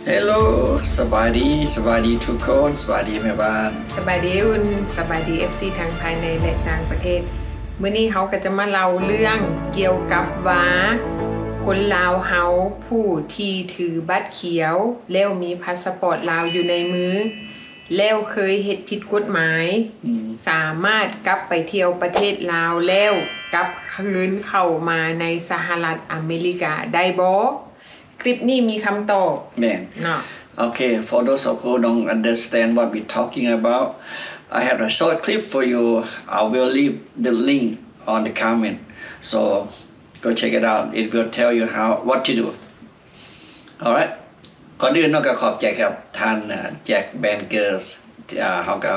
Hello ສະບາຍດີ ສະບາຍດີທຸກຄົນ ສະບາຍດີແມ່ບ້ານ ສະບາຍດີອຸ່ນ ສະບາຍດີ ເອັຟຊີ ທັງພາຍໃນ ແລະ ຕ່າງປະເທດ. ມື້ນີ້ເຮົາກໍຈະມາເລົ່າເລື່ອງກ່ຽວກັບວ່າ ຄົນລາວເຮົາຜູ້ທີ່ຖືບັດຂຽວ ແລ້ວມີພາສະປອດລາວຢູ່ໃນມື ແລ້ວເຄີຍເຮັດຜິດກົດໝາຍ ອືມ ສາມາດກັບໄປທ່ຽວປະເທດລາວ ແລ້ວກັບຄືນເຂົ້າມາໃນສະຫະລັດອາເມລິກາໄດ້ບໍ່? ຄລິບນີ້ມີຄຳຕອບ ແມ່ນ ເນາະ. Okay, for those of who don't understand what we talking about, I have a short clip for you. I will leave the link on the comment. So go check it out. It will tell you how, what to do. Alright. ກ່ອນອື່ນເນາະ ກໍຂອບໃຈກັບທ່ານ ເອີ Jack Bankers ທີ່ ເຮົາກໍ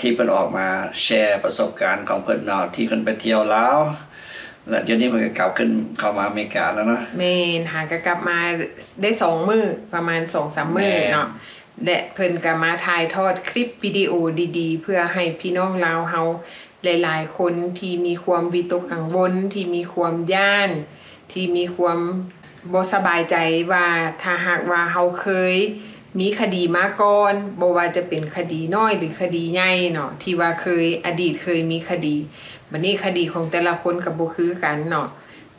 ທີ່ເພິ່ນອອກມາແຊປະສົບການຂອງເພິ່ນເນາະ ທີ່ເພິ່ນໄປທ່ຽວລາວ ແລະ ດຽວນີ້ເພິ່ນກໍກັບຄືນເຂົ້າມາອາເມລິກາແລ້ວເນາະ. ແມ່ນ ຫາກໍກັບມາໄດ້ສອງມື້ ປະມານສອງສາມມື້ເນາະ ແລະ ເພິ່ນກໍມາຖ່າຍທອດຄລິບວິດີໂອດີໆ ເພື່ອໃຫ້ພີ່ນ້ອງລາວເຮົາ ຫຼາຍໆຄົນທີ່ມີຄວາມວິຕົກກັງວົນ ທີ່ມີຄວາມຢ້ານ ທີ່ມີຄວາມບໍ່ສະບາຍໃຈວ່າ ຖ້າຫາກວ່າເຮົາເຄີຍມີຄະດີມາກ່ອນ ບໍ່ວ່າຈະເປັນຄະດີນ້ອຍ ຫຼື ຄະດີໃຫຍ່ເນາະ ທີ່ວ່າເຄີຍ ອະດີດເຄີຍມີຄະດີ ບັດນີ້ຄະດີຂອງແຕ່ລະຄົນກໍບໍ່ຄືກັນເນາະ.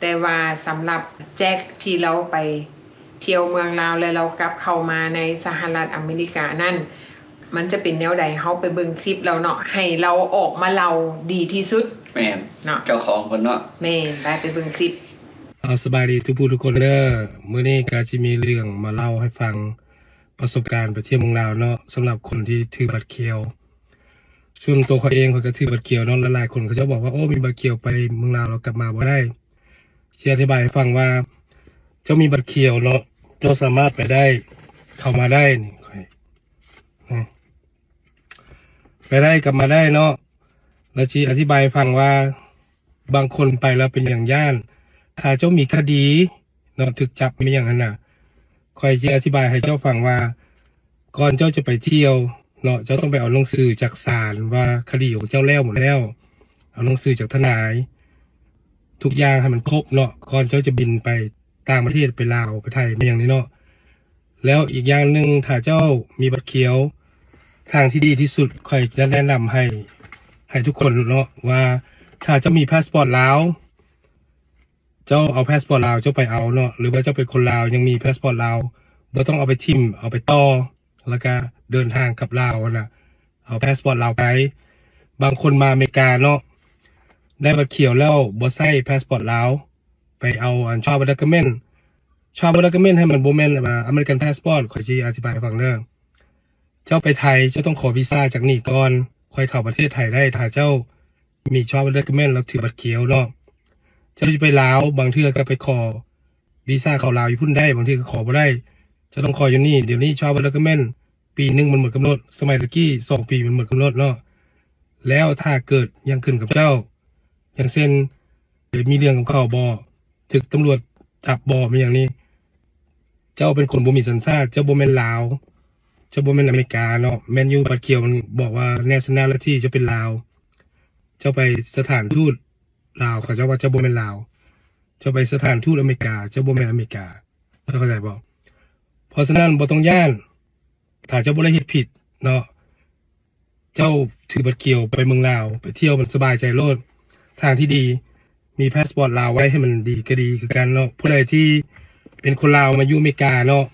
ແຕ່ວ່າສຳລັບແຈັກທີ່ລາວໄປທ່ຽວເມືອງລາວ ແລະ ລາວກັບເຂົ້າມາໃນສະຫະລັດອາເມລິການັ້ນ ມັນຈະເປັນແນວໃດ ເຮົາໄປເບິ່ງຄລິບລາວເນາະ ໃຫ້ລາວອອກມາເລົ່າດີທີ່ສຸດ. ແມ່ນ ເນາະ ເຈົ້າຂອງເພິ່ນເນາະ. ແມ່ນ ໄປ ໄປເບິ່ງຄລິບ. ເອົາ ສະບາຍດີທຸກຜູ້ທຸກຄົນເດີ. ມື້ນີ້ກໍຊິມີເລື່ອງມາເລົ່າໃຫ້ຟັງ ປະສົບການໄປທ່ຽວເມືອງລາວເນາະ ສຳລັບຄົນທີ່ຖືບັດຂຽວ. ສ່ວນຕົວຂ້ອຍເອງ ຂ້ອຍກໍຖືບັດຂຽວເນາະ. ຫຼາຍໆຄົນເຂົາເຈົ້າບອກວ່າ ໂອ້ ມີບັດຂຽວໄປເມືອງລາວແລ້ວກັບມາບໍ່ໄດ້. ຊິອະທິບາຍໃຫ້ຟັງວ່າ ເຈົ້າມີບັດຂຽວເນາະ ເຈົ້າສາມາດໄປໄດ້ ເຂົ້າມາໄດ້ນີ້ ຂ້ອຍ ໄປໄດ້ກັບມາໄດ້ເນາະ. ແລ້ວຊິອະທິບາຍໃຫ້ຟັງວ່າ ບາງຄົນໄປແລ້ວເປັນຫຍັງຢ້ານ ຖ້າເຈົ້າມີຄະດີເນາະ ຖືກຈັບມີຫຍັງຫັ້ນນະ. ຂ້ອຍຊິອະທິບາຍໃຫ້ເຈົ້າຟັງວ່າ ກ່ອນເຈົ້າຈະໄປທ່ຽວເນາະ ເຈົ້າຕ້ອງໄປເອົາໜັງສືຈາກສານວ່າຄະດີຂອງເຈົ້າແລ້ວໝົດແລ້ວ ເອົາໜັງສືຈາກທະນາຍ ທຸກຢ່າງໃຫ້ມັນຄົບເນາະ ກ່ອນເຈົ້າຈະບິນໄປຕ່າງປະເທດ ໄປລາວ ໄປໄທ ແມ່ນຫຍັງນີ້ເນາະ. ແລ້ວອີກຢ່າງໜຶ່ງ ຖ້າເຈົ້າມີບັດຂຽວ ທາງທີ່ດີທີ່ສຸດ ຂ້ອຍຈະແນະນຳໃຫ້ ໃຫ້ທຸກຄົນເນາະ ວ່າຖ້າເຈົ້າມີພາສປອດລາວ ເຈົ້າເອົາພາສປອດລາວເຈົ້າໄປເອົາເນາະ ຫຼືວ່າເຈົ້າເປັນຄົນລາວ ຍັງມີພາສປອດລາວ ບໍ່ຕ້ອງເອົາໄປຖິ້ມ ເອົາໄປຕໍ່ ແລ້ວກະເດີນທາງກັບລາວຫັ້ນນະ ເອົາພາສປອດລາວໄປ. ບາງຄົນມາອາເມລິກາເນາະ ໄດ້ບັດຂຽວແລ້ວບໍ່ໃຊ້ພາສປອດລາວ ໄປເອົາອັນ travel document. Travel document ຫັ້ນມັນບໍ່ແມ່ນ ອ່າ American passport ຂ້ອຍຊິອະທິບາຍໃຫ້ຟັງເດີ. ເຈົ້າໄປໄທ ເຈົ້າຕ້ອງຂໍວີຊາຈາກນີ້ກ່ອນ ຄ່ອຍເຂົ້າປະເທດໄທໄດ້ ຖ້າເຈົ້າມີ travel document ແລ້ວຖືບັດຂຽວເນາະ. ເຈົ້າຊິໄປລາວ ບາງເທື່ອກໍໄປຂໍວີຊາເຂົ້າລາວຢູ່ພຸ້ນໄດ້ ບາງເທື່ອກໍຂໍບໍ່ໄດ້ ເຈົ້າຕ້ອງຂໍຢູ່ນີ້. ດຽວນີ້ travel document ປີໜຶ່ງມັນໝົດກຳນົດ ສະໄໝແຕ່ກີ້ສອງປີມັນໝົດກຳນົດເນາະ. ແລ້ວຖ້າເກີດຫຍັງຂຶ້ນກັບເຈົ້າ ຢ່າງເຊັ່ນ ໄປມີເລື່ອງກັບເຂົາບໍ ຖືກຕຳຫຼວດຈັບບໍ ແມ່ນຫຍັງນີ້ ເຈົ້າເປັນຄົນບໍ່ມີສັນຊາດ ເຈົ້າບໍ່ແມ່ນລາວ ເຈົ້າບໍ່ແມ່ນອາເມລິກາເນາະ. ແມ່ນຢູ່ ບັດຂຽວມັນບອກວ່າ nationality ເຈົ້າເປັນລາວ ເຈົ້າໄປສະຖານທູດລາວ ເຂົາເຈົ້າວ່າເຈົ້າບໍ່ແມ່ນລາວ ເຈົ້າໄປສະຖານທູດອາເມລິກາ ເຈົ້າບໍ່ແມ່ນອາເມລິກາ ເຈົ້າເຂົ້າໃຈບໍ່? ເພາະສະນັ້ນບໍ່ຕ້ອງຢ້ານ ຖ້າເຈົ້າບໍ່ໄດ້ເຮັດຜິດເນາະ ເຈົ້າຖືບັດຂຽວໄປເມືອງລາວ ໄປທ່ຽວມັນສະບາຍໃຈໂລດ. ທາງທີ່ດີ ມີພາສປອດລາວໄວ້ໃຫ້ມັນດີກໍດີຄືກັນເນາະ. ຜູ້ໃດທີ່ເປັນຄົນລາວມາຢູ່ອາເມລິກາເນາະ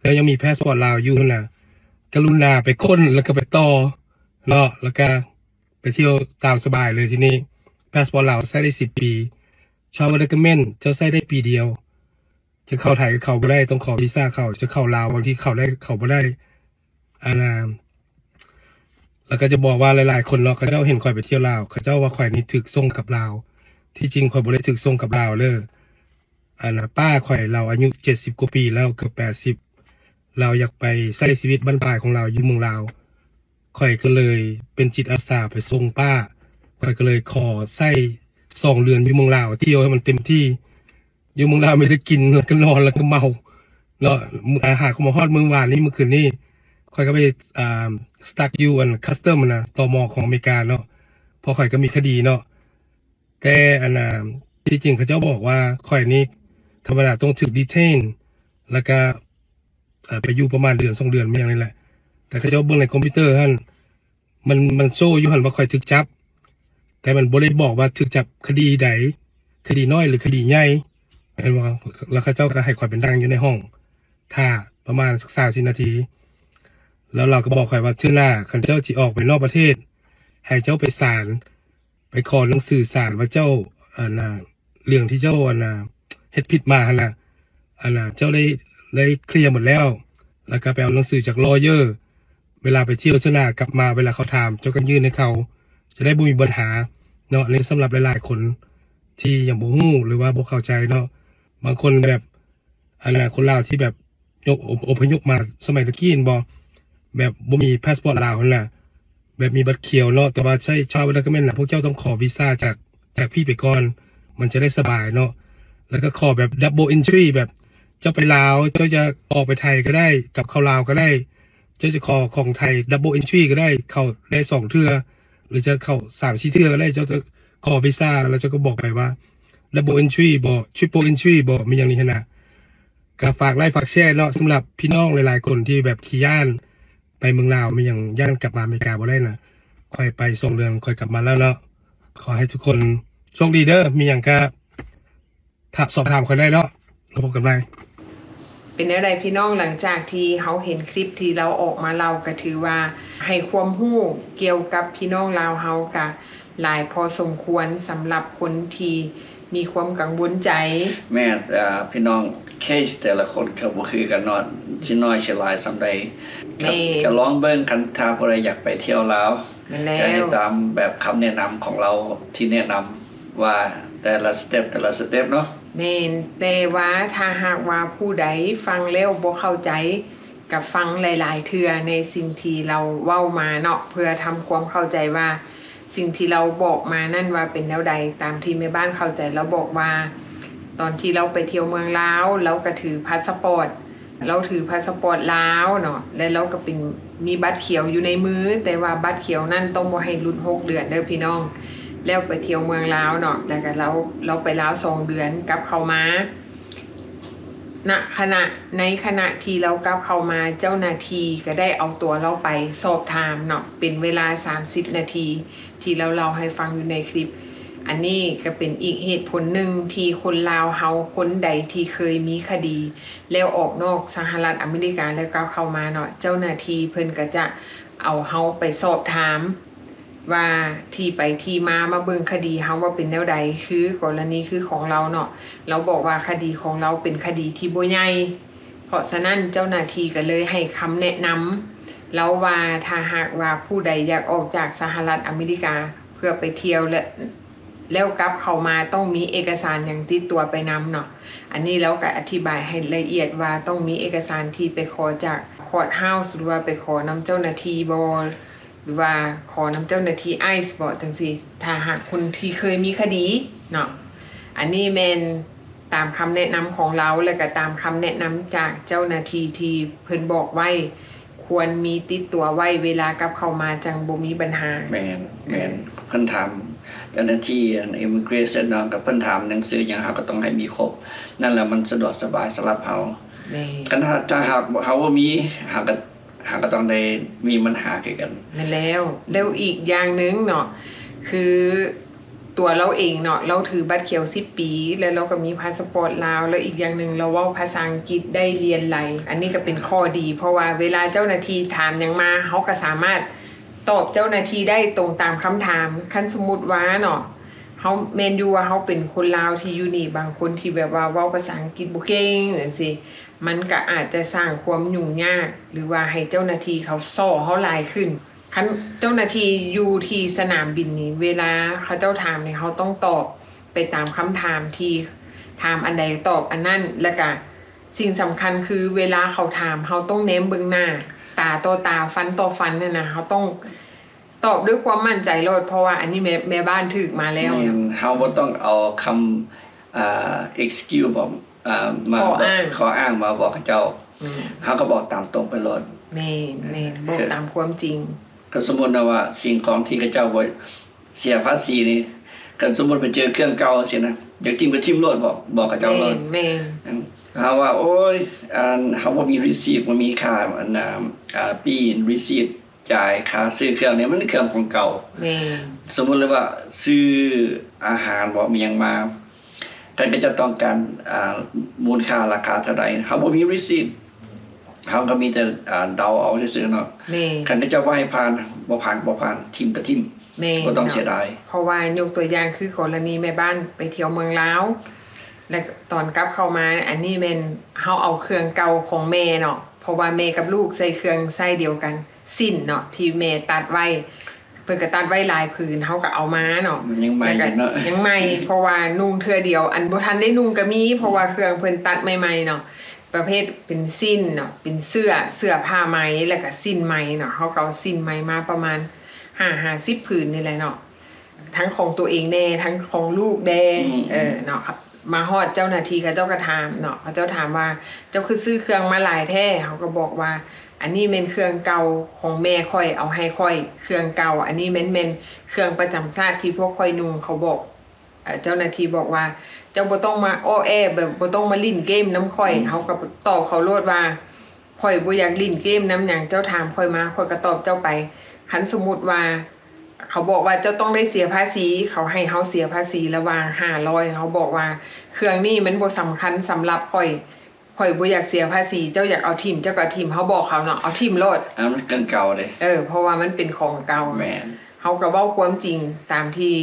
ແລ້ວຍັງມີພາສປອດລາວຢູ່ຫັ້ນນະ ກະລຸນາໄປຄົ້ນ ແລ້ວກໍໄປຕໍ່ເນາະ ແລ້ວກໍໄປທ່ຽວຕາມສະບາຍເລີຍ. ທີນີ້ພາສປອດລາວໃຊ້ໄດ້ສິບປີ travel document ເຈົ້າໃຊ້ໄດ້ປີດຽວ ຈະເຂົ້າໄທກໍເຂົ້າບໍ່ໄດ້ ຕ້ອງຂໍວີຊາເຂົ້າ ຈະເຂົ້າລາວ ບາງທີເຂົ້າໄດ້ເຂົ້າບໍ່ໄດ້ ອັນນ່າ ແລ້ວກໍຈະບອກວ່າຫຼາຍໆຄົນເນາະ ເຂົາເຈົ້າເຫັນຂ້ອຍໄປທ່ຽວລາວ ເຂົາເຈົ້າວ່າຂ້ອຍນີ້ຖືກສົ່ງກັບລາວ. ທີ່ຈິງຂ້ອຍບໍ່ໄດ້ຖືກສົ່ງກັບລາວເດີ. ອັນນ່າ ປ້າຂ້ອຍລາວອາຍຸເຈັດສິບກວ່າປີແລ້ວ ເກືອບແປດສິບ ລາວຢາກໄປໃຊ້ຊີວິດບັ້ນປາຍຂອງລາວຢູ່ເມືອງລາວ. ຂ້ອຍກໍເລີຍເປັນຈິດອາສາໄປສົ່ງປ້າ. ຂ້ອຍກໍເລີຍຂໍໃຊ້ສອງເດືອນຢູ່ເມືອງລາວ ທ່ຽວໃຫ້ມັນເຕັມທີ່. ຢູ່ເມືອງລາວມີແຕ່ກິນ ແລ້ວກໍນອນ ແລ້ວກໍເມົາເນາະ. ອາ ຫາກໍມາຮອດມື້ວານນີ້ ມື້ຄືນນີ້ ຂ້ອຍກໍໄປ ອ່າ stuck ຢູ່ອັນ custom ນະ ຕມ ຂອງອາເມລິກາເນາະ ເພາະຂ້ອຍກໍມີຄະດີເນາະ. ແຕ່ອັນນ່າ ທີ່ຈິງເຂົາເຈົ້າບອກວ່າຂ້ອຍນີ້ທຳມະດາຕ້ອງຖືກ detain ແລ້ວກະ ເອີ ໄປຢູ່ປະມານເດືອນສອງເດືອນ ແມ່ນຫຍັງນີ້ແຫຼະ. ແຕ່ເຂົາເຈົ້າເບິ່ງໃນຄອມພິວເຕີຫັ້ນ ມັນ ມັນໂຊຢູ່ຫັ້ນວ່າຂ້ອຍຖືກຈັບ, ແຕ່ມັນບໍ່ໄດ້ບອກວ່າຖືກຈັບຄະດີໃດ, ຄະດີນ້ອຍ ຫຼື ຄະດີໃຫຍ່ ແມ່ນບໍ່? ແລ້ວເຂົາເຈົ້າກໍໃຫ້ຂ້ອຍໄປນັ່ງຢູ່ໃນຫ້ອງຖ້າປະມານສາມສີ່ນາທີ ແລ້ວລາວກໍບອກຂ້ອຍວ່າ ເທື່ອໜ້າຄັນເຈົ້າຊິອອກໄປນອກປະເທດ ໃຫ້ເຈົ້າໄປສານ ໄປຂໍໜັງສືສານວ່າເຈົ້າ ອັນນ່າ ເລື່ອງທີ່ເຈົ້າ ອັນນ່າ ເຮັດຜິດມາຫັ້ນນະ ອັນນ່າ ເຈົ້າໄດ້ ໄດ້ເຄລຍໝົດແລ້ວ ແລ້ວກໍໄປເອົາໜັງສືຈາກ lawyer ເວລາໄປທ່ຽວເທື່ອໜ້າກັບມາ ເວລາເຂົາຖາມ ເຈົ້າກໍຍື່ນໃຫ້ເຂົາ ຈະໄດ້ບໍ່ມີບັນຫາເນາະ. ອັນນີ້ສຳລັບຫຼາຍໆຄົນທີ່ຍັງບໍ່ຮູ້ ຫຼືວ່າບໍ່ເຂົ້າໃຈເນາະ. ບາງຄົນແບບ ອັນນ່າ ຄົນລາວທີ່ແບບ ຍົກ ອົບ ອົບພະຍົບມາສະໄໝຕະກີ້ແມ່ນບໍ່ ແບບບໍ່ມີພາສປອດລາວຫັ້ນນະ ແບບມີບັດຂຽວເນາະ ແຕ່ວ່າໃຊ້ travel document ນະ ພວກເຈົ້າຕ້ອງຂໍວີຊາຈາກ ຈາກພີ້ໄປກ່ອນ ມັນຈະໄດ້ສະບາຍເນາະ. ແລ້ວກໍຂໍແບບ double entry ແບບເຈົ້າໄປລາວ ເຈົ້າຈະອອກໄປໄທກໍໄດ້ ກັບເຂົ້າລາວກໍໄດ້ ເຈົ້າຈະຂໍຂອງໄທ double entry ກໍໄດ້ ເຂົ້າໄດ້ສອງເທື່ອ ຫຼືຈະເຂົ້າສາມສີ່ເທື່ອກໍໄດ້. ເຈົ້າຈະຂໍວີຊາ ແລ້ວເຈົ້າກໍບອກໄປວ່າ double entry ບໍ່ triple entry ບໍ່ ມີຫຍັງນີ້ຫັ້ນນະ. ກໍຝາກໄລ້ຝາກແຊເນາະ ສຳລັບພີ່ນ້ອງຫຼາຍໆຄົນທີ່ແບບຂີ້ຢ້ານໄປເມືອງລາວ ແມ່ນຫຍັງ ຢ້ານກັບມາອາເມລິກາບໍ່ໄດ້ນະ ຂ້ອຍໄປສອງເດືອນ ຂ້ອຍກັບມາແລ້ວເນາະ. ຂໍໃຫ້ທຸກຄົນໂຊກດີເດີ ມີຫຍັງກໍ ຖາມ ສອບຖາມຂ້ອຍໄດ້ເນາະ ແລ້ວພົບກັນໃໝ່. ເປັນແນວໃດພີ່ນ້ອງ ຫຼັງຈາກທີ່ເຮົາເຫັນຄລິບທີ່ລາວອອກມາເລົ່າ ກໍຖືວ່າໃຫ້ຄວາມຮູ້ກ່ຽວກັບພີ່ນ້ອງລາວເຮົາກະຫຼາຍພໍສົມຄວນ ສຳລັບຄົນທີ່ມີຄວາມກັງວົນໃຈ. ແມ່ນ ເອີ ພີ່ນ້ອງ ເຄສແຕ່ລະຄົນກໍບໍ່ຄືກັນເນາະ ຊິນ້ອຍຊິຫຼາຍສ່ຳໃດ ກໍ ແມ່ນ ກໍລອງເບິ່ງ ຄັນຖ້າຜູ້ໃດຢາກໄປທ່ຽວລາວ ແມ່ນແລ້ວ ກໍເຮັດຕາມແບບຄຳແນະນຳຂອງລາວທີ່ແນະນຳ ວ່າແຕ່ລະສະເຕັບ ແຕ່ລະສະເຕັບເນາະ. ແມ່ນ ແຕ່ວ່າຖ້າຫາກວ່າຜູ້ໃດຟັງແລ້ວບໍ່ເຂົ້າໃຈ ກໍຟັງຫຼາຍໆເທື່ອໃນສິ່ງທີ່ລາວເວົ້າມາເນາະ ເພື່ອທຳຄວາມເຂົ້າໃຈວ່າ ສິ່ງທີ່ລາວບອກມານັ້ນວ່າເປັນແນວໃດ. ຕາມທີ່ແມ່ບ້ານເຂົ້າໃຈ ລາວບອກວ່າ ຕອນທີ່ລາວໄປທ່ຽວເມືອງລາວ ລາວກໍຖືພາສະປອດ ລາວຖືພາສະປອດລາວເນາະ ແລະ ລາວກໍເປັນ ມີບັດຂຽວຢູ່ໃນມື ແຕ່ວ່າບັດຂຽວນັ້ນຕ້ອງບໍ່ໃຫ້ຫຼຸດຫົກເດືອນເດີພີ່ນ້ອງ. ແລ້ວໄປທ່ຽວເມືອງລາວເນາະ ແລ້ວກໍລາວ ລາວໄປລາວສອງເດືອນ ກັບເຂົ້າມາ ນະ ຂະນະ ໃນຂະນະທີ່ລາວກັບເຂົ້າມາ ເຈົ້າໜ້າທີ່ກໍໄດ້ເອົາຕົວລາວໄປສອບຖາມເນາະ ເປັນເວລາສາມສິບນາທີ ທີ່ລາວເລົ່າໃຫ້ຟັງຢູ່ໃນຄລິບ. ອັນນີ້ກໍເປັນອີກເຫດຜົນໜຶ່ງທີ່ຄົນລາວເຮົາຄົນໃດທີ່ເຄີຍມີຄະດີ ແລ້ວອອກນອກສະຫະລັດອາເມລິກາ ແລ້ວກໍເຂົ້າມາເນາະ ເຈົ້າໜ້າທີ່ເພິ່ນກໍຈະເອົາເຮົາໄປສອບຖາມວ່າທີ່ໄປທີ່ມາ ມາເບິ່ງຄະດີເຮົາວ່າເປັນແນວໃດ. ຄືກໍລະນີຄືຂອງລາວເນາະ ລາວບອກວ່າຄະດີຂອງລາວເປັນຄະດີທີ່ບໍ່ໃຫຍ່ ເພາະສະນັ້ນເຈົ້າໜ້າທີ່ກໍເລີຍໃຫ້ຄຳແນະນຳລາວວ່າ ຖ້າຫາກວ່າຜູ້ໃດຢາກອອກຈາກສະຫະລັດອາເມລິກາເພື່ອໄປທ່ຽວ ແລະ ແລ້ວກັບເຂົ້າມາ ຕ້ອງມີເອກະສານຫຍັງຕິດຕົວໄປນຳເນາະ. ອັນນີ້ລາວກໍອະທິບາຍໃຫ້ລະອຽດວ່າຕ້ອງມີເອກະສານທີ່ໄປຂໍຈາກຄອດເຮົາສ໌ ຫຼືວ່າໄປຂໍນຳເຈົ້າໜ້າທີ່ບໍ ຫຼືວ່າຂໍນຳເຈົ້າໜ້າທີ່ໄອສ໌ບໍ ຈັ່ງຊີ້ ຖ້າຫາກຄົນທີ່ເຄີຍມີຄະດີເນາະ. ອັນນີ້ແມ່ນຕາມຄຳແນະນຳຂອງລາວ ແລະກະຕາມຄຳແນະນຳຈາກເຈົ້າໜ້າທີ່ທີ່ເພິ່ນບອກໄວ້ ຄວນມີຕິດຕົວໄວ້ເວລາກັບເຂົ້າມາ ຈັ່ງບໍ່ມີບັນຫາ. ແມ່ນ ແມ່ນ ເພິ່ນຖາມເຈົ້າໜ້າທີ່ Immigration ເນາະ ກັບເພິ່ນຖາມໜັງສືຫຍັງ ເຮົາກໍຕ້ອງໃຫ້ມີຄົບ ນັ້ນແຫຼະມັນສະດວກສະບາຍສຳລັບເຮົາ. ແມ່ນ ຄັນຖ້າ ຖ້າຫາກເຮົາບໍ່ມີ ເຮົາກໍ ເຮົາກໍຕ້ອງໄດ້ມີບັນຫາຄືກັນ. ແມ່ນແລ້ວ ແລ້ວອີກຢ່າງໜຶ່ງເນາະ ຄືຕົວລາວເອງເນາະ ລາວຖືບັດຂຽວສິບປີ ແລ້ວລາວກໍມີພາສະປອດລາວ ແລ້ວອີກຢ່າງໜຶ່ງລາວເວົ້າພາສາອັງກິດໄດ້ລຽນໄຫຼ ອັນນີ້ກໍເປັນຂໍ້ດີ ເພາະວ່າເວລາເຈົ້າໜ້າທີ່ຖາມຫຍັງມາ ເຮົາກໍສາມາດຕອບເຈົ້າໜ້າທີ່ໄດ້ຕົງຕາມຄຳຖາມ. ຄັນສົມມຸດວ່າເນາະ ເຮົາ ແມ່ນຢູ່ວ່າເຮົາເປັນຄົນລາວທີ່ຢູ່ນີ້ ບາງຄົນທີ່ແບບວ່າເວົ້າພາສາອັງກິດບໍ່ເກັ່ງຈັ່ງຊີ້ ມັນກໍອາດຈະສ້າງຄວາມຫຍຸ້ງຍາກ ຫຼືວ່າໃຫ້ເຈົ້າໜ້າທີ່ເຂົາສໍ້ເຮົາຫຼາຍຂຶ້ນ. ຄັນເຈົ້າໜ້າທີ່ຢູ່ທີ່ສະໜາມບິນນີ້ ເວລາເຂົາເຈົ້າຖາມນີ້ ເຮົາຕ້ອງຕອບໄປຕາມຄຳຖາມທີ່ຖາມອັນໃດຕອບອັນນັ້ນ ແລ້ວກະສິ່ງສຳຄັນຄືເວລາເຂົາຖາມ ເຮົາຕ້ອງແນມເບິ່ງໜ້າ ຕາຕໍ່ຕາ ຟັນຕໍ່ຟັນຫັ້ນນະ ເຮົາຕ້ອງຕອບດ້ວຍຄວາມໝັ້ນໃຈໂລດ ເພາະວ່າອັນນີ້ແມ່ ແມ່ບ້ານຖືກມາແລ້ວ. ແມ່ນ ເຮົາບໍ່ຕ້ອງເອົາຄຳ ອ່າ excuse ບອກ ອ່າ ມາ ຂໍ້ອ້າງ ຂໍ້ອ້າງມາບອກເຂົາເຈົ້າ ອືມ ເຮົາກໍບອກຕາມຕົງໄປໂລດ. ແມ່ນ ແມ່ນ ບອກຕາມຄວາມຈິງ. ກໍສົມມຸດນະວ່າສິ່ງຂອງທີ່ເຂົາເຈົ້າບໍ່ເສຍພາສີນີ້ ຄັນສົມມຸດໄປເຈີເຄື່ອງເກົ່າຊີ້ນະ ຢາກຖິ້ມກໍຖິ້ມໂລດ ບອກ ບອກເຂົາເຈົ້າໂລດ. ແມ່ນ ແມ່ນ ອືມ ເຮົາວ່າ ໂອ້ຍ ອັນ ເຮົາບໍ່ມີຣີຊີດ ບໍ່ມີຄ່າ ອັນນ່າ ອ່າ ປີ້ຣີຊີດ ຈ່າຍຄ່າຊື້ເຄື່ອງນີ້ ມັນເຄື່ອງຂອງເກົ່າ. ແມ່ນ. ສົມມຸດເລີຍວ່າຊື້ອາຫານບໍ ມີຫຍັງມາ ຄັນເຂົາເຈົ້າຕ້ອງການ ອ່າ ມູນຄ່າລາຄາເທົ່າໃດ ເຮົາບໍ່ມີຣີຊີດ ເຮົາກໍມີແຕ່ ອ່າ ເດົາເອົາຊື່ໆເນາະ. ແມ່ນ. ຄັນເຂົາເຈົ້າບໍ່ໃຫ້ຜ່ານ ບໍ່ຜ່ານ ບໍ່ຜ່ານ ຖິ້ມກໍຖິ້ມ. ແມ່ນ. ບໍ່ຕ້ອງເນາະ ເສຍດາຍ. ເພາະວ່າຍົກຕົວຢ່າງຄືກໍລະນີແມ່ບ້ານໄປທ່ຽວເມືອງລາວ ແລະ ຕອນກັບເຂົ້າມາ ອັນນີ້ແມ່ນເຮົາເອົາເຄື່ອງເກົ່າຂອງແມ່ເນາະ ເພາະວ່າແມ່ກັບລູກໃຊ້ເຄື່ອງໃຊ້ດຽວກັນ ສິ້ນເນາະ ທີ່ແມ່ຕັດໄວ້ ເພິ່ນກໍຕັດໄວ້ຫຼາຍຜືນ ເຮົາກໍເອົາມາເນາະ. ມັນຍັງໃໝ່ຢູ່ເນາະ. ແລ້ວກໍຍັງໃໝ່ ເພາະວ່ານຸ່ງເທື່ອດຽວ ອັນບໍ່ທັນໄດ້ນຸ່ງກໍມີ ເພາະວ່າເຄື່ອງເພິ່ນຕັດໃໝ່ໆເນາະ ປະເພດເປັນສິ້ນເນາະ ເປັນເສື້ອ ເສື້ອຜ້າໄໝ ແລ້ວກໍສິ້ນໄໝເນາະ ເຮົາກໍເອົາສິ້ນໄໝມາປະມານຫ້າ ຫ້າສິບຜືນນີ້ແຫຼະເນາະ ທັງຂອງຕົວເອງແດ່ ທັງຂອງລູກແດ່. ອືມ ເອີ ເນາະ ມາຮອດເຈົ້າໜ້າທີ່ເຂົາເຈົ້າກໍຖາມເນາະ ເຂົາເຈົ້າຖາມວ່າ ເຈົ້າຄືຊື້ເຄື່ອງມາຫຼາຍແທ້? ເຮົາກໍບອກວ່າ ອັນນີ້ແມ່ນເຄື່ອງເກົ່າຂອງແມ່ຂ້ອຍ ເອົາໃຫ້ຂ້ອຍ ເຄື່ອງເກົ່າ ອັນນີ້ແມ່ນ ແມ່ນເຄື່ອງປະຈຳຊາດທີ່ພວກຂ້ອຍນຸ່ງ. ເຂົາບອກ ເອີ ເຈົ້າໜ້າທີ່ບອກວ່າ ເຈົ້າບໍ່ຕ້ອງມາອໍແອ ແບບບໍ່ຕ້ອງມາຫຼິ້ນເກມນຳຂ້ອຍ. ອືມ ເຮົາກໍຕອບເຂົາໂລດວ່າ ຂ້ອຍບໍ່ຢາກຫຼິ້ນເກມນຳຫຍັງ ເຈົ້າຖາມຂ້ອຍມາ ຂ້ອຍກໍຕອບເຈົ້າໄປ. ຄັນສົມມຸດວ່າ ເຂົາບອກວ່າເຈົ້າຕ້ອງໄດ້ເສຍພາສີ ເຂົາໃຫ້ເຮົາເສຍພາສີລະຫວ່າງຫ້າຮ້ອຍ ເຮົາບອກວ່າ ເຄື່ອງນີ້ມັນບໍ່ສຳຄັນສຳລັບຂ້ອຍ ຂ້ອຍບໍ່ຢາກເສຍພາສີ ເຈົ້າຢາກເອົາຖິ້ມ ເຈົ້າກໍເອົາຖິ້ມ ເຮົາບອກເຂົາເນາະ ເອົາຖິ້ມໂລດ. ອັນນັ້ນມັນເຄື່ອງເກົ່າເດ້. ເອີ ເພາະວ່າມັນເປັນຂອງເກົ່າ. ແມ່ນ. ເຮົາກໍເວົ້າຄວາມຈິງຕາມທີ່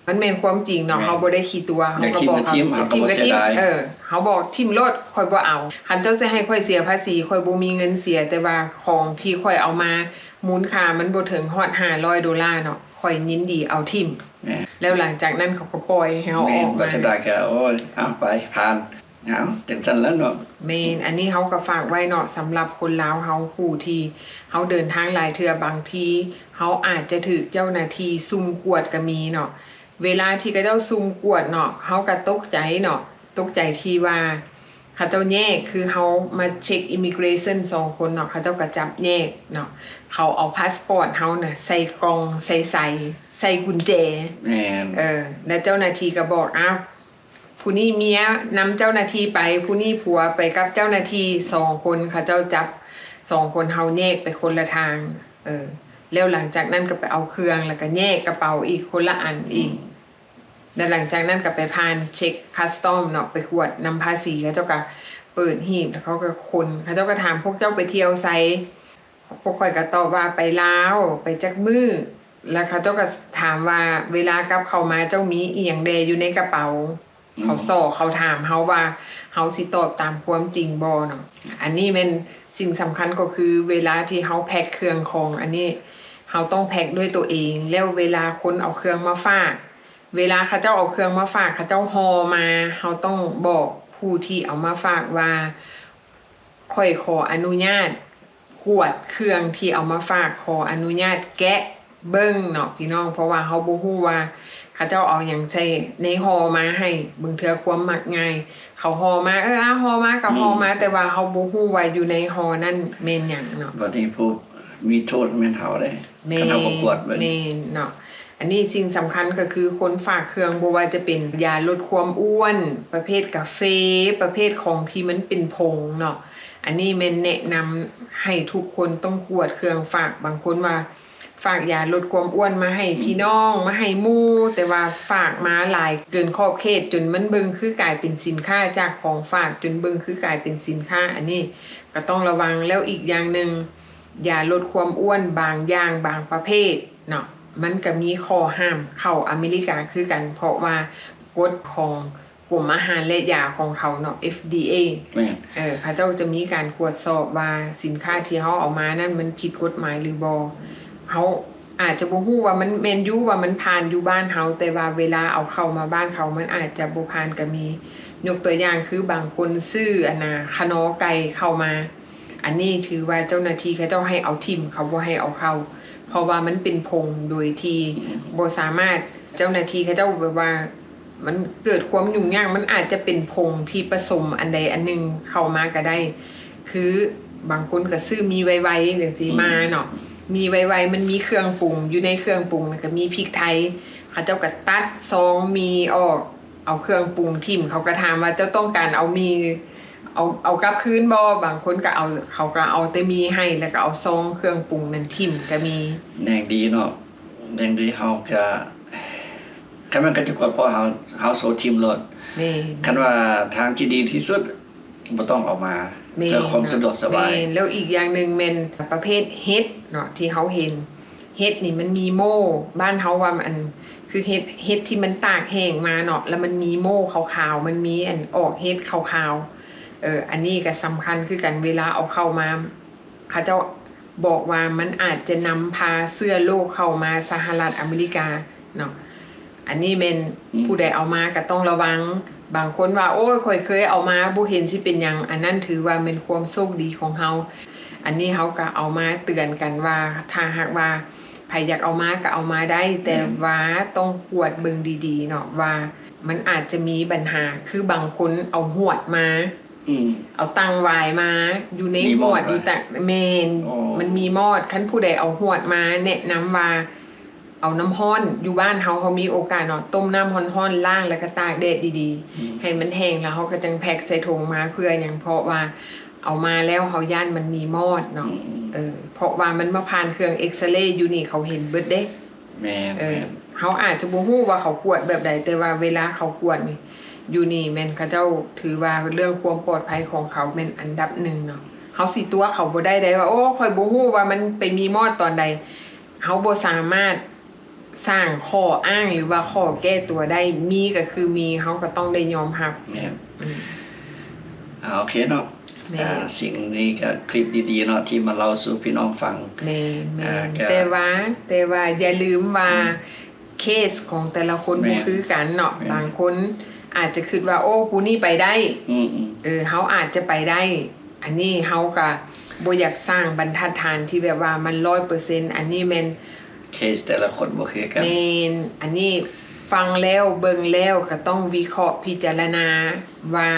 ມັນແມ່ນຄວາມຈິງເນາະ. ແມ່ນ. ເຮົາບໍ່ໄດ້ຂີ້ຕົວະ ເຮົາກໍບອກເຂົາ ຢາກຖິ້ມກໍຖິ້ມ ຢາກຖິ້ມກໍຖິ້ມ. ເອີ ເຮົາບອກຖິ້ມໂລດ ຂ້ອຍບໍ່ເອົາ. ຄັນເຈົ້າຊິໃຫ້ຂ້ອຍເສຍພາສີ ຂ້ອຍບໍ່ມີເງິນເສຍ ແຕ່ວ່າຂອງທີ່ຂ້ອຍເອົາມາ ມູນຄ່າມັນບໍ່ເຖິງຮອດຫ້າຮ້ອຍໂດລາເນາະ ຂ້ອຍຍິນດີເອົາຖິ້ມ. ແມ່ນ. ແລ້ວຫຼັງຈາກນັ້ນເຂົາກໍປ່ອຍໃຫ້ເຮົາອອກມາ. ແມ່ນ. ບັດສຸດທ້າຍກໍ ໂອ້ຍ ເອົາໄປ ຜ່ານ. ເອົາ ຈັ່ງຊັ້ນລະເນາະ. ແມ່ນ. ອັນນີ້ເຮົາກໍຝາກໄວ້ເນາະ ສຳລັບຄົນລາວເຮົາ ຜູ້ທີ່ເຮົາເດີນທາງຫຼາຍເທື່ອ ບາງທີເຮົາອາດຈະຖືກເຈົ້າໜ້າທີ່ຊຸ່ມກວດກໍມີເນາະ. ເວລາທີ່ເຂົາເຈົ້າຊຸ່ມກວດເນາະ ເຮົາກໍຕົກໃຈເນາະ ຕົກໃຈທີ່ວ່າເຂົາເຈົ້າແຍກ ຄືເຮົາມາເຊັກ immigration ສອງຄົນເນາະ ເຂົາເຈົ້າກໍຈັບແຍກເນາະ ເຂົາເອົາພາສປອດເຮົານະໃສ່ກ່ອງ ໃສ່ໄຊ ໃສ່ກຸນແຈ. ແມ່ນ. ເອີ ແລ້ວເຈົ້າໜ້າທີ່ກໍບອກ ອ້າວ ຜູ້ນີ້ເມຍນຳເຈົ້າໜ້າທີ່ໄປ ຜູ້ນີ້ຜົວໄປກັບເຈົ້າໜ້າທີ່ ສອງຄົນ ເຂົາເຈົ້າຈັບສອງຄົນ ເຮົາແຍກໄປຄົນລະທາງ. ເອີ ແລ້ວຫຼັງຈາກນັ້ນກໍໄປເອົາເຄື່ອງ ແລ້ວກໍແຍກກະເປົາອີກຄົນລະອັນອີກ. ອືມ. ແລ້ວຫຼັງຈາກນັ້ນກໍໄປຜ່ານເຊັກ custom ເນາະ ໄປກວດນຳພາສີ ເຂົາເຈົ້າກໍເປີດຮີບ ແລ້ວເຂົາກໍຄົ້ນ ເຂົາເຈົ້າກໍຖາມ ພວກເຈົ້າໄປທ່ຽວໃສ? ພວກຂ້ອຍກໍຕອບວ່າໄປລາວ ໄປຈັກມື້ ແລ້ວເຂົາເຈົ້າກໍຖາມວ່າ ເວລາກັບເຂົ້າມາເຈົ້າມີອີ່ຫຍັງແດ່ຢູ່ໃນກະເປົາ? ອືມ. ເຂົາສໍ້ ເຂົາຖາມເຮົາວ່າເຮົາຊິຕອບຕາມຄວາມຈິງບໍ່ເນາະ. ອັນນີ້ແມ່ນສິ່ງສຳຄັນ ກໍຄືເວລາທີ່ເຮົາແພັກເຄື່ອງຂອງ ອັນນີ້ເຮົາຕ້ອງແພັກດ້ວຍຕົວເອງ ແລ້ວເວລາຄົນເອົາເຄື່ອງມາຝາກ ເວລາເຂົາເຈົ້າເອົາເຄື່ອງມາຝາກ ເຂົາເຈົ້າຫໍ່ມາ ເຮົາຕ້ອງບອກຜູ້ທີ່ເອົາມາຝາກວ່າ ຂ້ອຍຂໍອະນຸຍາດກວດເຄື່ອງທີ່ເອົາມາຝາກ ຂໍອະນຸຍາດແກະເບິ່ງເນາະພີ່ນ້ອງ ເພາະວ່າເຮົາບໍ່ຮູ້ວ່າເຂົາເຈົ້າເອົາຫຍັງໃສ່ໃນຫໍ່ມາໃຫ້. ບາງເທື່ອຄວາມມັກງ່າຍ ເຂົາຫໍ່ມາ ເອີ ອາ ຫໍ່ມາກໍຫໍ່ມາ ອືມ ແຕ່ວ່າເຮົາບໍ່ຮູ້ວ່າຢູ່ໃນຫໍ່ນັ້ນແມ່ນຫຍັງເນາະ. ບັດນີ້ຜູ້ມີໂທດແມ່ນເຮົາເດ້ ແມ່ນ ຄັນເຮົາບໍ່ກວດເບິ່ງ. ແມ່ນເນາະ. ອັນນີ້ສິ່ງສຳຄັນກໍຄືຄົນຝາກເຄື່ອງ ບໍ່ວ່າຈະເປັນຢາລົດຄວາມອ້ວນ ປະເພດກາເຟ ປະເພດຂອງທີ່ມັນເປັນຜົງເນາະ ອັນນີ້ແມ່ນແນະນຳໃຫ້ທຸກຄົນຕ້ອງກວດເຄື່ອງຝາກ. ບາງຄົນວ່າຝາກຢາລົດຄວາມອ້ວນມາໃຫ້ ອືມ ພີ່ນ້ອງ ມາໃຫ້ໝູ່ ແຕ່ວ່າຝາກມາຫຼາຍເກີນຂອບເຂດ ຈົນມັນເບິ່ງຄືກາຍເປັນສິນຄ້າຈາກຂອງຝາກ ຈົນເບິ່ງຄືກາຍເປັນສິນຄ້າ ອັນນີ້ກໍຕ້ອງລະວັງ. ແລ້ວອີກຢ່າງໜຶ່ງ ຢາລົດຄວາມອ້ວນບາງຢ່າງບາງປະເພດເນາະ ມັນກະມີຂໍ້ຫ້າມເຂົ້າອາເມລິກາຄືກັນ ເພາະວ່າກົດຂອງກົມອາຫານ ແລະ ຢາຂອງເຂົາເນາະ ເອັຟດີເອ ແມ່ນ ເອີ ເຂົາເຈົ້າຈະມີການກວດສອບວ່າສິນຄ້າທີ່ເຮົາເອົາມານັ້ນມັນຜິດກົດໝາຍຫຼືບໍ່. ເຮົາອາດຈະບໍ່ຮູ້ວ່າມັນແມ່ນຢູ່ ວ່າມັນຜ່ານຢູ່ບ້ານເຮົາ ແຕ່ວ່າເວລາເອົາເຂົ້າມາບ້ານເຂົາ ມັນອາດຈະບໍ່ຜ່ານກະມີ. ຍົກຕົວຢ່າງຄືບາງຄົນຊື້ ອັນນ່າ ຂະໜໍໄກ່ເຂົ້າມາ ອັນນີ້ຖືວ່າເຈົ້າໜ້າທີ່ເຂົາເຈົ້າໃຫ້ເອົາຖິ້ມ ເຂົາບໍ່ໃຫ້ເອົາເຂົ້າ ເພາະວ່າມັນເປັນຜົງໂດຍທີ່ ອືມ ບໍ່ສາມາດ ເຈົ້າໜ້າທີ່ເຂົາເຈົ້າແບບວ່າ ມັນເກີດຄວາມຫຍຸ້ງຍາກ ມັນອາດຈະເປັນຜົງທີ່ປະສົມອັນໃດອັນໜຶ່ງເຂົ້າມາກໍໄດ້. ຄືບາງຄົນກໍຊື້ໝີ່ໄວໆຈັ່ງຊີ້ມາເນາະ ອືມ ໝີ່ໄວໆມັນມີເຄື່ອງປຸງ ຢູ່ໃນເຄື່ອງປຸງນັ້ນກໍມີພິກໄທ ເຂົາເຈົ້າກໍຕັດຊອງໝີ່ອອກ ເອົາເຄື່ອງປຸງຖິ້ມ ເຂົາກໍຖາມວ່າ ເຈົ້າຕ້ອງການເອົາໝີ່ ເອົາ ເອົາກັບຄືນບໍ່? ບາງຄົນກໍເອົາ ເຂົາກໍເອົາແຕ່ໝີ່ໃຫ້ ແລ້ວກໍເອົາຊອງເຄື່ອງປຸງນັ້ນຖິ້ມກໍມີ. ແນງດີເນາະ ແນງດີເຮົາກໍ ຄັນມັນກໍຈະກວດພໍເຮົາ ເຮົາໂຊຖິ້ມໂລດ. ແມ່ນ. ຄັນວ່າທາງທີ່ດີທີ່ສຸດ ບໍ່ຕ້ອງເອົາມາ ແມ່ນ ເພື່ອຄວາມສະດວກສະບາຍ. ແມ່ນ. ແລ້ວອີກຢ່າງໜຶ່ງແມ່ນປະເພດເຫັດເນາະ ທີ່ເຮົາເຫັນ ເຫັດນີ້ມັນມີໂມ້ ບ້ານເຮົາວ່າອັນ ຄືເຫັດ ເຫັດທີ່ມັນຕາກແຫ້ງມາເນາະ ແລ້ວມັນມີໂມ້ຂາວໆ ມັນມີອັນອອກເຫັດຂາວໆ. ເອີ ອັນນີ້ກໍສຳຄັນຄືກັນ ເວລາເອົາເຂົ້າມາ ເຂົາເຈົ້າບອກວ່າມັນອາດຈະນຳພາເຊື້ອໂລກເຂົ້າມາສະຫະລັດອາເມລິກາເນາະ. ອັນນີ້ແມ່ນ ອືມ ຜູ້ໃດເອົາມາກໍຕ້ອງລະວັງ. ບາງຄົນວ່າ ໂອ້ຍ ຂ້ອຍເຄີຍເອົາມາ ບໍ່ເຫັນຊິເປັນຫຍັງ. ອັນນັ້ນຖືວ່າແມ່ນຄວາມໂຊກດີຂອງເຮົາ. ອັນນີ້ເຮົາກໍເອົາມາເຕືອນກັນວ່າ ຖ້າຫາກວ່າໃຜຢາກເອົາມາກໍເອົາມາໄດ້ ແຕ່ ແມ່ນ ວ່າຕ້ອງກວດເບິ່ງດີໆເນາະ ວ່າມັນອາດຈະມີບັນຫາ ຄືບາງຄົນເອົາຫວດມາ ອືມ ເອົາຕັງຫວາຍມາ ຢູ່ໃນ ມີມອດ ຫວດ ຢູ່ຕະ ແມ່ນ ອໍ ມັນມີມອດ. ຄັນຜູ້ໃດເອົາຫວດມາ ແນະນຳວ່າເອົານ້ຳຮ້ອນ ຢູ່ບ້ານເຮົາ ເຮົາມີໂອກາດເນາະ ຕົ້ມນ້ຳຮ້ອນໆ ລ້າງ ແລ້ວກໍຕາກແດດດີໆ ອືມ ໃຫ້ມັນແຫ້ງ ແລ້ວເຮົາກໍຈັ່ງແພັກໃສ່ຖົງມາ. ເພື່ອຫຍັງ? ເພາະວ່າເອົາມາແລ້ວເຮົາຢ້ານມັນມີມອດເນາະ. ອືມ ເອີ ເພາະວ່າມັນມາຜ່ານເຄື່ອງເອັກສະເຣຢູ່ນີ້ ເຂົາເຫັນເບິດເດ້. ແມ່ນ ເອີ ແມ່ນ ເຮົາອາດຈະບໍ່ຮູ້ວ່າເຂົາກວດແບບໃດ ແຕ່ວ່າເວລາເຂົາກວດນີ້ ຢູ່ນີ້ແມ່ນເຂົາເຈົ້າຖືວ່າເລື່ອງຄວາມປອດໄພຂອງເຂົາແມ່ນອັນດັບໜຶ່ງເນາະ. ເຮົາຊິຕົວະເຂົາບໍ່ໄດ້ໃດວ່າ ໂອ້ ຂ້ອຍບໍ່ຮູ້ວ່າມັນໄປມີມອດຕອນໃດ. ເຮົາບໍ່ສາມາດສ້າງຂໍ້ອ້າງ ຫຼືວ່າຂໍ້ແກ້ຕົວໄດ້ ມີກໍຄືມີ ເຮົາກໍຕ້ອງໄດ້ຍອມຮັບ. ແມ່ນ ອືມ ອ່າ ໂອເຄເນາະ. ແມ່ນ. ອ່າ ສິ່ງນີ້ກໍຄລິບດີໆເນາະ ທີ່ມາເລົ່າສູ່ພີ່ນ້ອງຟັງ. ແມ່ນ ແມ່ນ. ອ່າ ກໍ ແຕ່ວ່າ ແຕ່ວ່າຢ່າລືມວ່າ ອືມ ເຄສຂອງແຕ່ລະຄົນ ແມ່ນ ບໍ່ຄືກັນເນາະ. ແມ່ນ. ບາງຄົນອາດຈະຄິດວ່າ ໂອ້ ຜູ້ນີ້ໄປໄດ້ ອືມໆ ເອີ ເຮົາອາດຈະໄປໄດ້. ອັນນີ້ເຮົາກໍບໍ່ຢາກສ້າງບັນທັດຖານທີ່ແບບວ່າມັນຮ້ອຍເປີເຊັນ. ອັນນີ້ແມ່ນ ເຄສແຕ່ລະຄົນບໍ່ຄືກັນ. ແມ່ນ. ອັນນີ້ຟັງແລ້ວ ເບິ່ງແລ້ວ ກໍຕ້ອງວິເຄາະພິຈາລະນາວ່າ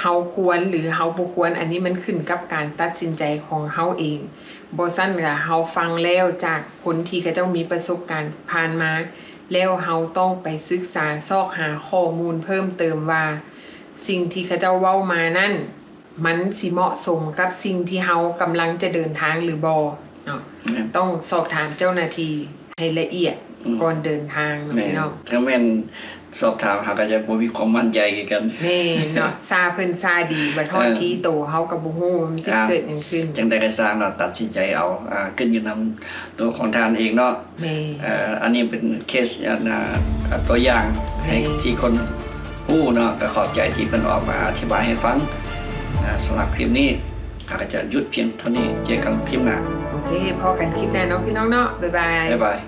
ເຮົາຄວນ ຫຼື ເຮົາບໍ່ຄວນ ອັນນີ້ມັນຂຶ້ນກັບການຕັດສິນໃຈຂອງເຮົາເອງ. ບໍ່ຊັ້ນກໍເຮົາຟັງແລ້ວຈາກຄົນທີ່ເຂົາເຈົ້າມີປະສົບການຜ່ານມາ ແລ້ວເຮົາຕ້ອງໄປສຶກສາຊອກຫາຂໍ້ມູນເພີ່ມເຕີມວ່າ ສິ່ງທີ່ເຂົາເຈົ້າເວົ້າມານັ້ນ ມັນຊິເໝາະສົມກັບສິ່ງທີ່ເຮົາກຳລັງຈະເດີນທາງຫຼືບໍ່ເນາະ. ແມ່ນ. ຕ້ອງສອບຖາມເຈົ້າໜ້າທີ່ໃຫ້ລະອຽດ ອືມ ກ່ອນເດີນທາງເນາະ ແມ່ນ ພີ່ນ້ອງ. ຖ້າແມ່ນ ສອບຖາມ ເຮົາກໍຈະບໍ່ມີຄວາມໝັ້ນໃຈຄືກັນ. ແມ່ນເນາະ ຊາເພິ່ນຊາດີ ບັດຮອດ ເອີ ທີ່ໂຕເຮົາກໍບໍ່ຮູ້ວ່າມັນຊິ ອ່າ ເກີດຫຍັງຂຶ້ນ. ຈັ່ງໃດກໍຊ່າງເນາະ ຕັດສິນໃຈເອົາ ອ່າ ຂຶ້ນຢູ່ນຳຕົວຂອງທ່ານເອງເນາະ. ແມ່ນ. ເອີ ອັນນີ້ເປັນເຄສ ອັນ ອ່າ ຕົວຢ່າງໃຫ້ ແມ່ນ ທີ່ຄົນຮູ້ເນາະ. ກໍຂອບໃຈທີ່ເພິ່ນອອກມາອະທິບາຍໃຫ້ຟັງ. ອ່າ ສຳລັບຄລິບນີ້ ເຮົາກໍຈະຢຸດພຽງເທົ່ານີ້. ເຈີກັນຄລິບໜ້າ. ໂອເຄ ພໍ້ກັນຄລິບໜ້າເນາະ ພີ່ນ້ອງເນາະ. ບາຍບາຍ. ບາຍບາຍ.